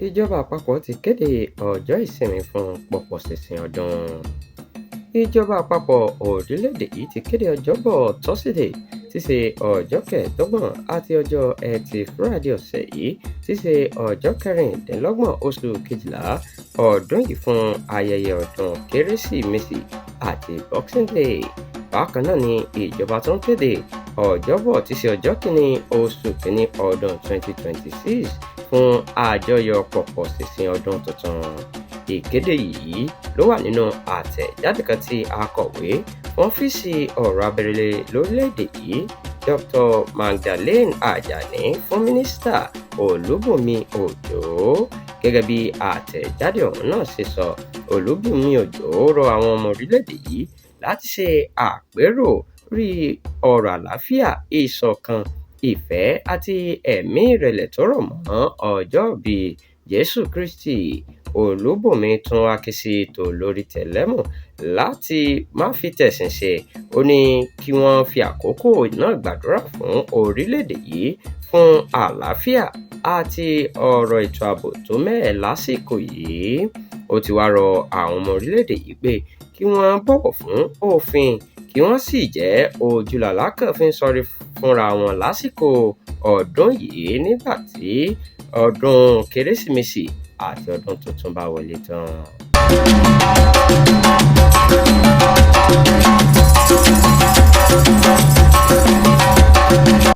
Ìjọba àpapọ̀ ti kéde ọjọ́ ìsinmi fún pọ̀pọ̀ṣìnṣìn ọdún. Ìjọba àpapọ̀ orílẹ̀-èdè yìí ti kéde Ọjọ́bọ̀ Tọ́sídẹ̀ẹ́ tí í ṣe ọjọ́ 25 àti ọjọ́ Ẹtì Fúráìdè ọ̀sẹ̀ yìí tí í ṣe ọjọ́ 26 oṣù Kejìlá ọdún yìí fún ayẹyẹ ọdún Kérésìmesì àti Boxing Day. Bákan náà ni ìjọba tún kéde Ọjọ́bọ̀ tí í ṣe ọjọ́ 1 oṣù 1 ọdún 2026 fún àjọyọ̀ pọ̀pọ̀ṣìnṣìn ọdún tuntun. Ìkéde yìí ló wà nínú àtẹ̀jáde kan tí akọ̀wé fún ọ́fíìsì ọ̀rọ̀ abẹ́lé lórílẹ̀-èdè yìí, Dr. Magdalene Ajani, fún Mínísítà Olúbùnmi Òjó. Gẹ́gẹ́ bí àtẹ̀jáde ọ̀hún náà ṣe sọ, Olúbùnmi Òjó rọ àwọn ọmọ orílẹ̀-èdè yìí láti ṣe àpérò lórí ọ̀rọ̀ àlàáfíà, ìṣọ̀kan, ìfẹ́ àti ẹ̀mí ìrẹ̀lẹ̀ tó rọ̀ mọ́ ọjọ́ìbí Jésù Kristì. Olúbùnmi tún wá ké sí tolórí tẹlẹ̀mù láti má fi tẹ̀sìn ṣe. Ó ní kí wọ́n fi àkókò náà gbàdúrà fún orílẹ̀-èdè yìí fún àlàáfíà àti ọ̀rọ̀ ètò ààbò tó mẹ́hẹ lásìkò yìí. Ó ti wá rọ àwọn ọmọ orílẹ̀-èdè yìí pé kí wọ́n bọ̀wọ̀ fún òfin, kí wọ́n sì jẹ́ ojúlalákàn fi ń ṣọ́rí fúnra wọn lásìkò ọdún yìí nígbà tí ọdún Kérésìmesì àti ọdún tuntun bá wọlé tán.